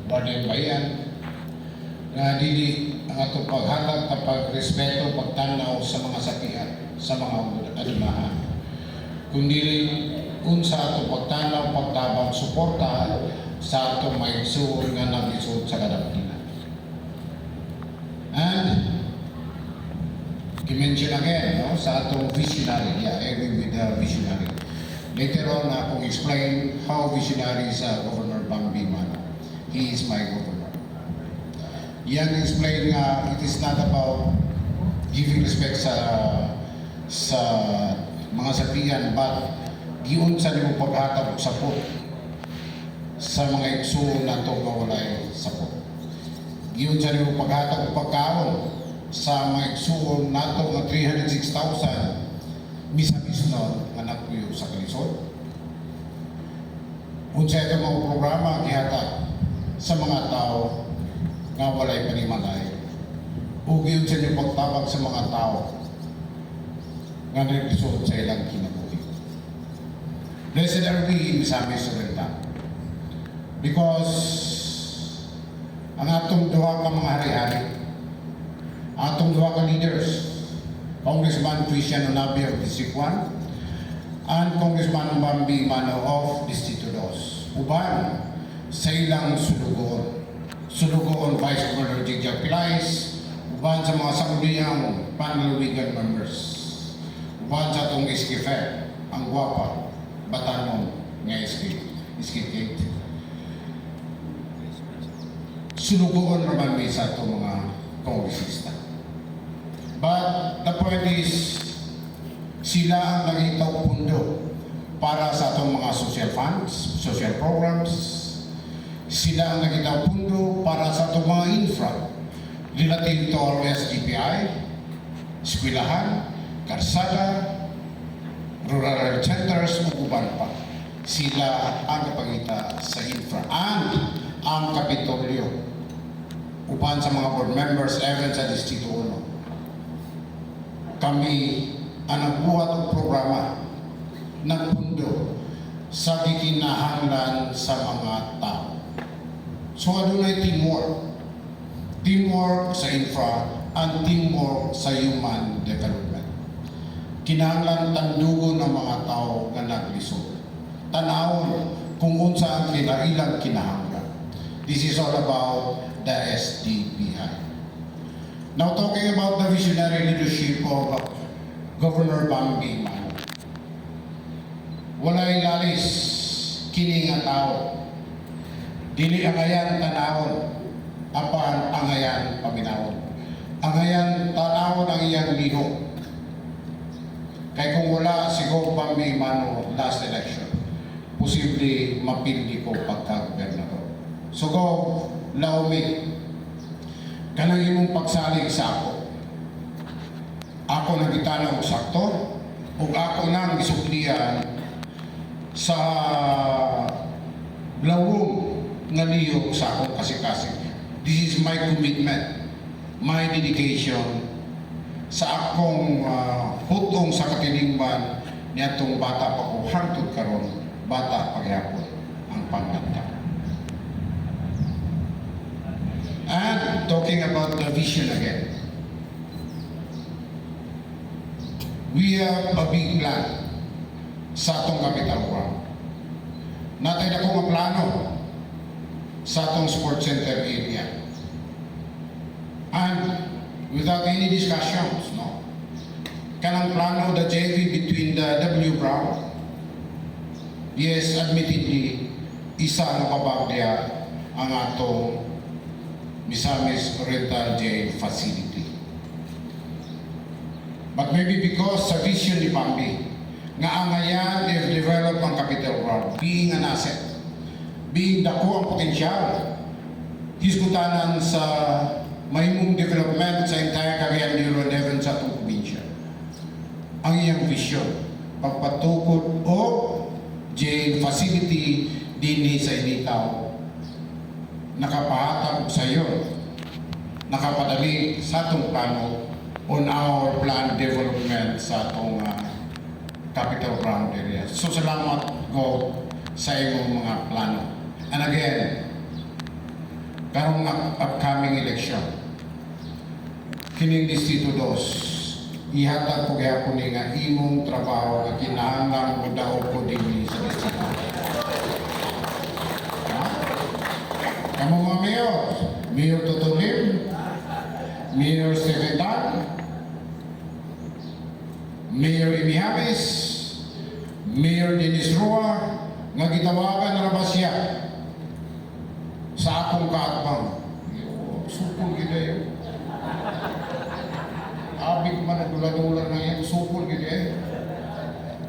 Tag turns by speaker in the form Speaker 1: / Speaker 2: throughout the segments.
Speaker 1: Warden Bayan, nga dili ang atong paghatag kapag respeto, pagtanaw sa mga sapian, sa mga adunahan, kundi unsa atong pagtanaw, pagtabang, suporta sa atong mga igsuon nga naglisod sa kadampilan. And i-mention again, no, sa atong visionary, yeah, I agree with the visionary. Later on, akong explain how visionary sa Governor Bambi Emano. He is my governor. Yan explain nga it is not about giving respect sa mga sapian, but giunsa nimo paghatag og support sa mga igsuon nato nga walay support. Giunsa nimo paghatag og pagkaon sa mga igsuon nato nga 306,000 Misamisnon nga nagpuyo sa kalisod. Unsa ito mga programa gihatag sa mga tao nga walay panimalay ug giunsa nimo pagtabang sa mga tao nga naglisod sa ilang kinabuhi. Blessed are we in Misamis Oriental because ang atong duha ka mga hari-hari, atong duha ka leaders, Congressman Christian Onabe of District 1 and Congressman Bambi Emano of Distrito 2, uban sa ilang sulugoon. Sulugoon Vice Governor Jigjag Pelaez, uban sa mga sangguniang panlalawigan members, uban sa atong SK Fair, ang gwapa, batanon nga SK, SK Kate. Sulugoon naman mi sa atong mga kongresista. But the point is, sila ang nangita og pundo para sa atong mga social funds, social programs. Sila ang nangita og pundo para sa atong mga infra relative to our SGPI, eskwelahan, karsada, rural health centers, ug uban pa. Sila ang kapangita sa infra and ang Kapitolyo uban sa mga board members even sa Distrito 1. Kami ang nagbuhat og programa ng pundo sa gikinahanglan sa mga tao. So adunay teamwork. Teamwork sa infra and teamwork sa human development. Kinahanglan tandugon ng mga tao nga naglisod. Tanawon kung unsa ang ilang kinahanglan. This is all about the SDPI. Now, talking about the visionary leadership of Governor Bambi Emano. Walay lalis kini nga tao. Dili angayan tanawon, apan angayan paminawon. Angayan tanawon ang iyang lihok. Kay kung wala si Gov Bambi Emano last election, posible mapildi ko pagka-gobernador. So Gov, laumi, kanang imong pagsalig sa ako. Ako nang gitanaw og sakto, ug ako nang gisuklian sa lawom nga lihok sa akong kasing-kasing. This is my commitment, my dedication sa akong hutong sa katilingban niadtong bata pa ko hangtod karon, bata pa gihapon ang panglantaw. And talking about the vision again, we have a big plan sa atong Capitol Ground. Naa tay dako nga plano sa atong sports center area. And without any discussions, no? Kanang plano, the JV between the W Brown, yes, admittedly, isa ang pabagya ang atong Misamis Oriental Jail Facility. But maybe because sa vision ni Bambi, nga angayan i-develop ang Capitol Ground, being an asset, being dako ang potensyal, hisgutanan sa mahimong development sa entire Cagayan de Oro and even sa atong probinsya. Ang iyang vision, pagpatukod o jail facility dinhi sa Initao, nakapahatag sa iyo, nakapadali sa atong plano on our plan development sa atong Capitol Ground area. So salamat, Gov, sa imong mga plano. And again, Karong upcoming election, kining Distrito 2, ihatag ko gihapon ni nga imong trabaho nga kinahanglan modaog ko dinhi sa distrito. Ha? Kamo mga mayor, Mayor Toto Lim, Mayor Stephen Tan, Mayor Imee Jamez, Mayor Dennis Roa, nga gitawagan na ba siya sa akong kaatbang. Yo, supol gid ayo. Abi ko man nagdula-dula na yan, supol gid eh.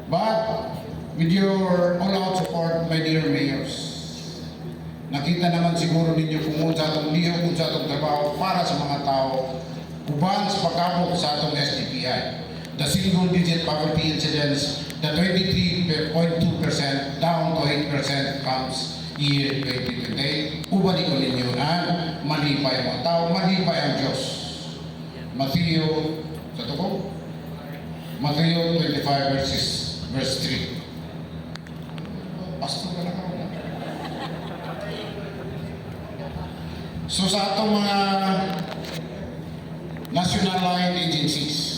Speaker 1: But with your all-out support, my dear mayors, nakita naman siguro ninyo kung unsa atong lihok, kung sa atong trabaho para sa mga tao, uban sa pagkabot sa atong SDPI. The single digit poverty incidence, the 23.2% down to 8% comes year 2028. Uban ko ninyo na malipay ang mga tao, malipay ang Diyos. Matthew, sa to ko? Matthew 25 verse 3. Pastor ka na karon, ha? So sa atong mga national line agencies,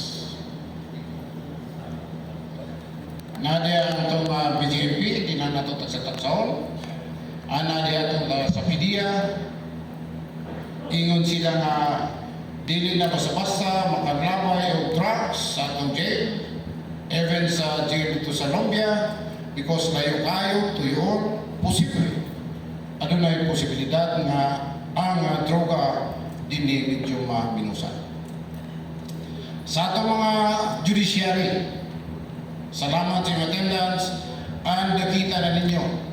Speaker 1: na ang atong BGMP, di na nato tagsa-tagsaon. Ana diha atong sa PDEA, ingon sila nga dili na basta-basta makalabay og drugs sa atong jail, even sa jail dito sa Lumbia, because layo kayo, tuyon, posible. Adunay posibilidad nga ang droga dinhi medyo maminusan. Sa atong mga judiciary, salamat sa inyong attendance and nakita na ninyo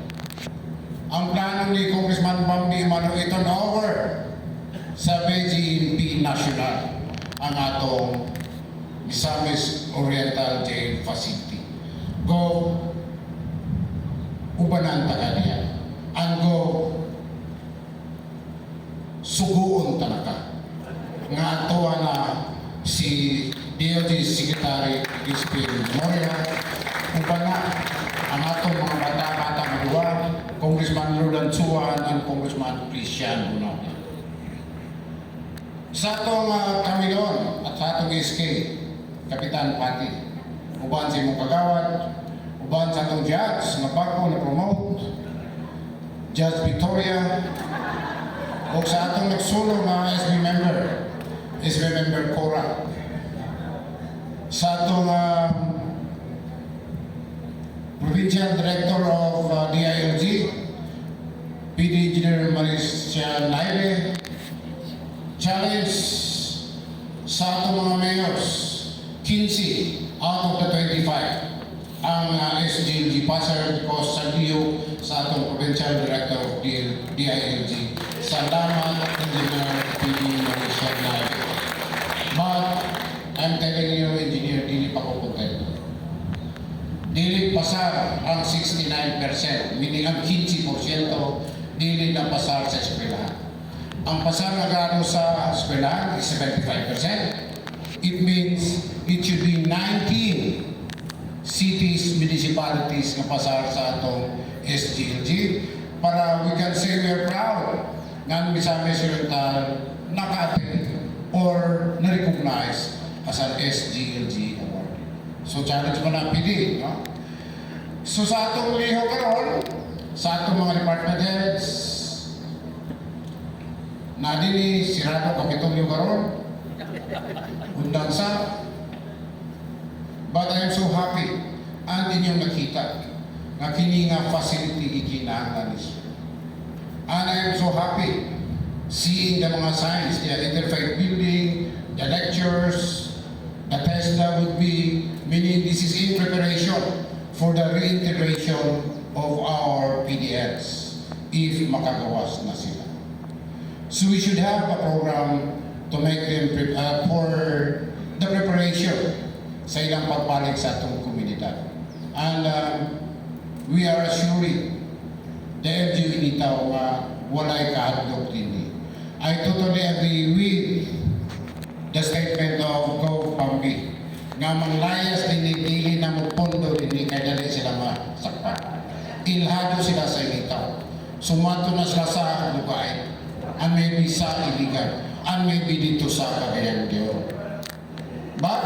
Speaker 1: ang plano ni Congressman Bambi Emano i-turn over sa BGMP National ang atong Misamis Oriental Jail Facility. Go, ubanan ta diha. Ang go, suguon talaga. Nga atoa na si DOJ Secretary Crispin Moria, uban na ang atong mga bata-bata nga duwa, Congressman Roland Suan and Congressman Christian Bononia. Sa atong Camilon at sa atong SK, Kapitan Pati, uban sa imong kagawad, uban sa atong judge nga bago na promote, Judge Victoria, o sa atong nagsulo nga SB member, SB member Cora. Sa atong Provincial Director of DILG, PD Engineer Maricia Naire, challenge sa atong mga mayors, 15 out of the 25 ang SGLG passer because sa liyo sa atong Provincial Director of DILG. Salamat, Engineer PD Maricia Naire. But I'm telling you, Engineer, dili pa ko kontento. Dili pasar ang 69%, meaning ang 15% dili na pasar sa eskwelahan. Ang pasar na grado sa eskwelahan is 75%. It means it should be 19 cities, municipalities nga pasar sa atong SGLG para we can say we are proud nga ang Misamis Oriental naka-attend or na-recognize as an SGLG award. So challenge mo na PD, no? So sa atong liho karon, sa atong mga department heads, na dinhi sirado Kapitolyo karon, undang sa. But I am so happy ang inyong nakita nga kini nga facility gikinahanglan ni siya. And I am so happy seeing the mga signs, the interfaith building, the lectures, the TESDA would be, meaning this is in preparation for the reintegration of our PDLs if makagawas na sila. So we should have a program to make them for the preparation sa ilang pagbalik sa atong komunidad. And we are assuring the LGU Initao nga walay kahadlok dinhi. I totally agree with the statement of Gov. Bambi nga manglayas dinhi, dili na mo pondo dinhi kay dali sila masakpan. Ilhado sila sa Initao. Sumato na sila sa Lugait. And maybe sa Iligan. And maybe dito sa Cagayan de Oro. But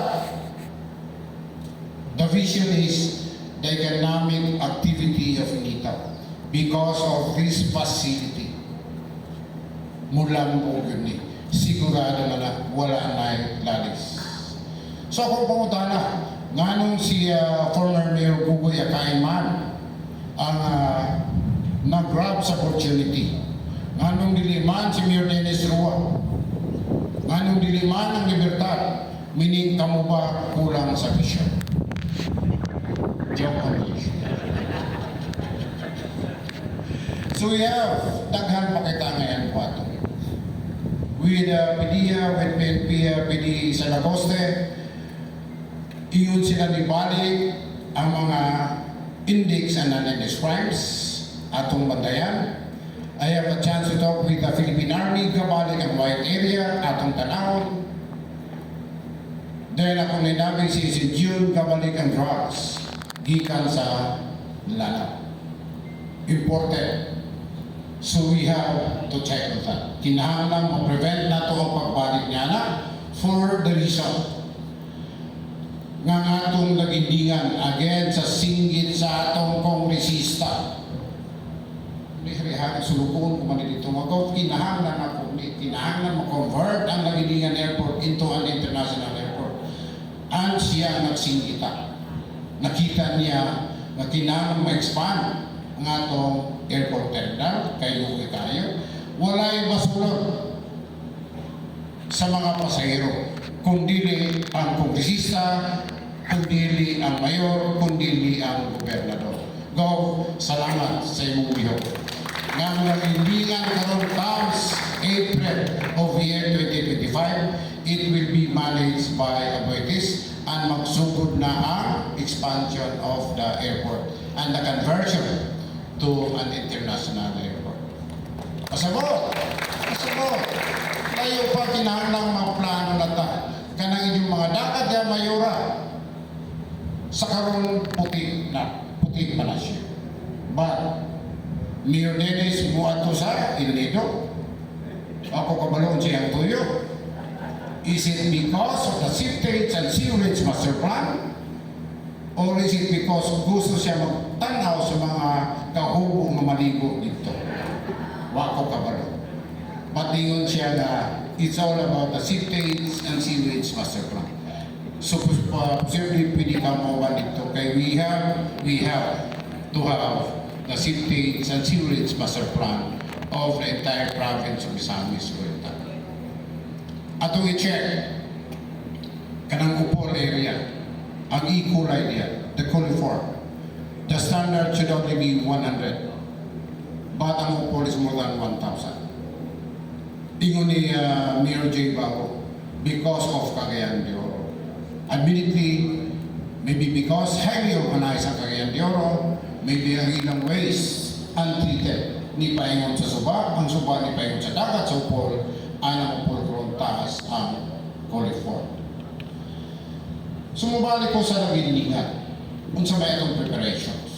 Speaker 1: the vision is the economic activity of Initao because of this facility. Mulambo yun ni. Sigurado na na wala na lalis. So akong pangutana, nganong si former Mayor Bugoy Acain man ang nag-grab sa opportunity? Nganong dili man si Mayor Dennis Roa? Nganong dili man ang Libertad? Meaning kamo ba kulang sa vision? Joke only. So we have daghan pa kita ngayon kwato. With PDEA, with PNP, PD sa Lacoste, iyon sila ni balik ang mga index and non-index crimes atong bantayan. I have a chance to talk with the Philippine Army, kabalik ang white area, atong tanawon. Then akong ninabig si June, kabalik ang drugs, gikan sa Lanao. Imported. So we have to check on that. Kinahanglan ma-prevent nato ang pagbalik niya na for the reason nga ang atong nagindingan again sa singgit sa atong kongresista. Hindi hari sulukon ko man dito. Magaw, kinahanglan ako ni kinahanglan ma-convert ang Laguindingan Airport into an international airport. Ang siya nagsinggita. Nakita niya nga kinahanglan ma-expand ang atong airport terminal kay luoy kayo. Walay masulod sa mga pasahero kundili ang kongresista, kundili ang mayor, kundili ang gobernador. Gov, salamat sa imong lihok. Nga mga kaibigan, karon comes April of year 2025, it will be managed by Aboitiz and magsugod na ang expansion of the airport and the conversion to an international airport. Pasabot! Pasabot! Tayo pa kinahanglang maplano na ta. Kanang inyong mga dagat ya mayora sa karon puti na puti pa na siya. But Mayor Dennis muadto sa El Nido. Ako kabalo siyang tuyo. Is it because of the septage and sewerage master plan? Or is it because gusto siya magtanaw sa mga kahubo nga maligo dito? Wa ko kabalo. But ingon siya na it's all about the septage and sewage master plan. So possibly pwede ka mo dito kay we have to have the septage and sewerage master plan of the entire province of Misamis Oriental. Atong i-check kanang Opol area, ang E. coli niya, the coliform. The standard should only be 100. But ang Opol is more than 1,000. Ingon ni Mayor J. Bago, because of Cagayan de Oro. Admittedly, maybe because highly urbanized ang Cagayan de Oro, maybe ang ilang waste untreated. Ni paingon sa suba, ang suba ni paingon sa dagat sa Opol, ang Opol karon taas ang coliform. Sumubalik ko sa Laguindingan. Unsa may itong preparations?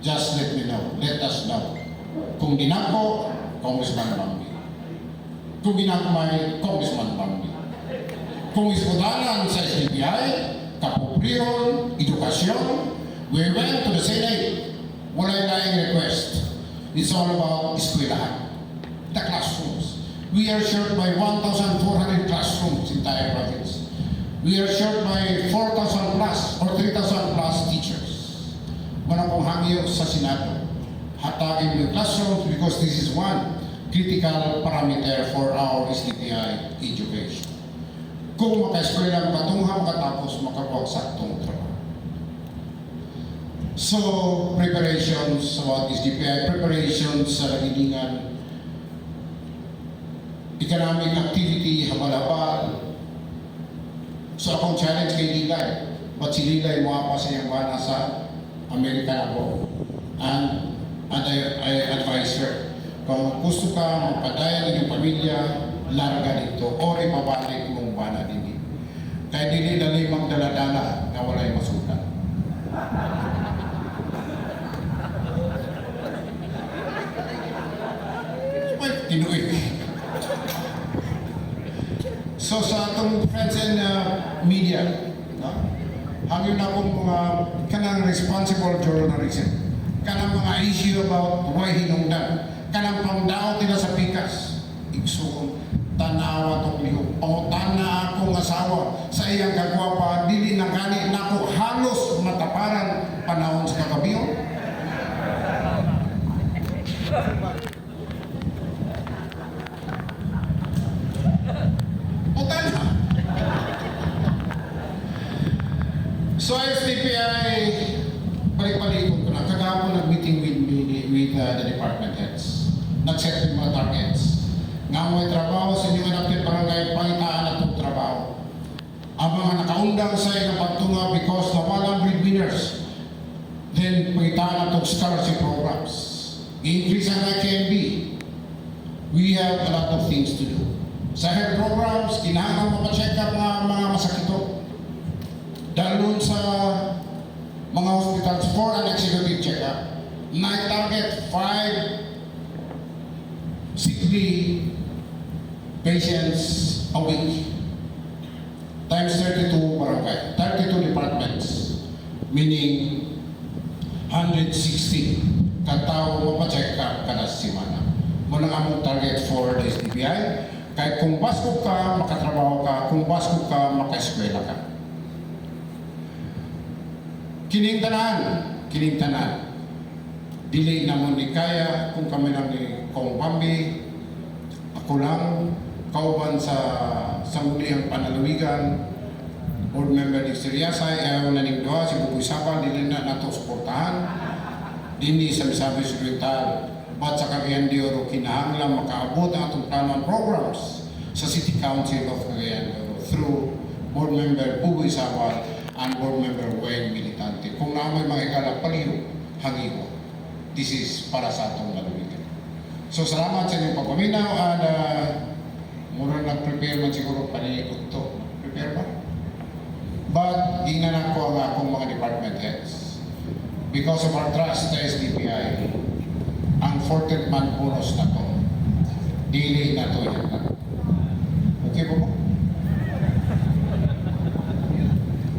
Speaker 1: Just let me know. Let us know. Kung dinako, Congressman Bambi. Kung ginagmay, Congressman Bambi. Kung iskudanan sa SDPI, kapobriyon, edukasyon, we went to the Senate. Walay laing request. It's all about eskwelahan. The classrooms. We are short by 1,400 classrooms in entire province. We are short by 4,000 plus or 3,000 plus teachers. Wala kong hangyo sa Senado. Hatagin mo yung classrooms because this is one critical parameter for our SDPI education. Kung maka-eskwela ang patungha, makatapos, makakuha saktong trabaho. So, preparations about SDPI, preparations sa Laguindingan, economic activity, habal-habal. So, akong challenge kay Lilay, but si Lilay mo pa sa iyang bana sa Amerika na po. And I advise her, kung gusto ka magpadayon ng iyong pamilya, larga dito o ipabalik mong bana dini. Kaya dili dali magdala-dala nga walay masukan. Tinuig. So sa atong friends and media, no? Hangyo na akong mga kanang responsible journalism. Kanang mga issue about why hinungdan. Kanang pangdaot nila sa pikas. Igsuon, tanawa tong lihok. Pangutana akong asawa sa iyang kagwapa, dili na gani nako halos mataparan panahon sa kagabion. Utana. So SDPI, balik-balikon ko na. Kagahapon nag-meeting with me, with the department heads. Nag-set yung mga targets. Nga mo trabaho sa inyong adopted barangay, pangitaan na itong trabaho. Ang mga nakaundang sa ilang pagtunga because nawalang breadwinners, then pangitaan na itong scholarship programs. I-increase ang IKMB. We have a lot of things to do. Sa health programs, kinahanglan mapacheck up mga masakito. Dalhon sa mga hospitals for an executive check-up. Night target, five sickly patients a week. Times 32 barangay, 32 departments, meaning 160 katao mapacheck up kada semana. Mao nang among target for the SDPI. Kahit kung baskog ka, makatrabaho ka. Kung baskog ka, makaeskwela ka. Kining tanan, kining tanan. Dili na mo ni kaya kung kami lang ni Kong Bambi, ako lang, kauban sa Sangguniang Panlalawigan, board member ni Siriasay, ayaw na ning duha, si Buboy Sabal, dili na nato suportahan. Dini sa Misamis Oriental, but sa Cagayan de Oro, kinahanglan makaabot ang atong plano and programs sa City Council of Cagayan de Oro through board member Buboy Sabal and board member Weng Militante. Kung naa may mga higala, palihog, hangiwa. This is para sa atong lalawigan. So salamat sa inyong pagpaminaw and mura nag-prepare man siguro paniikot to. Prepare ba? But gingnan ako ang akong mga department heads. Because of our trust sa SDPI, ang 14th month bonus na to, dili na to yan. Okay po mo?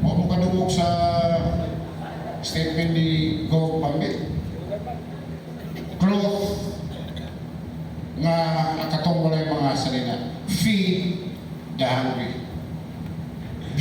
Speaker 1: Wa mo kadungog sa statement ni Gov. Pambit. Cloth nga katong walay mga salina. Feed the hungry.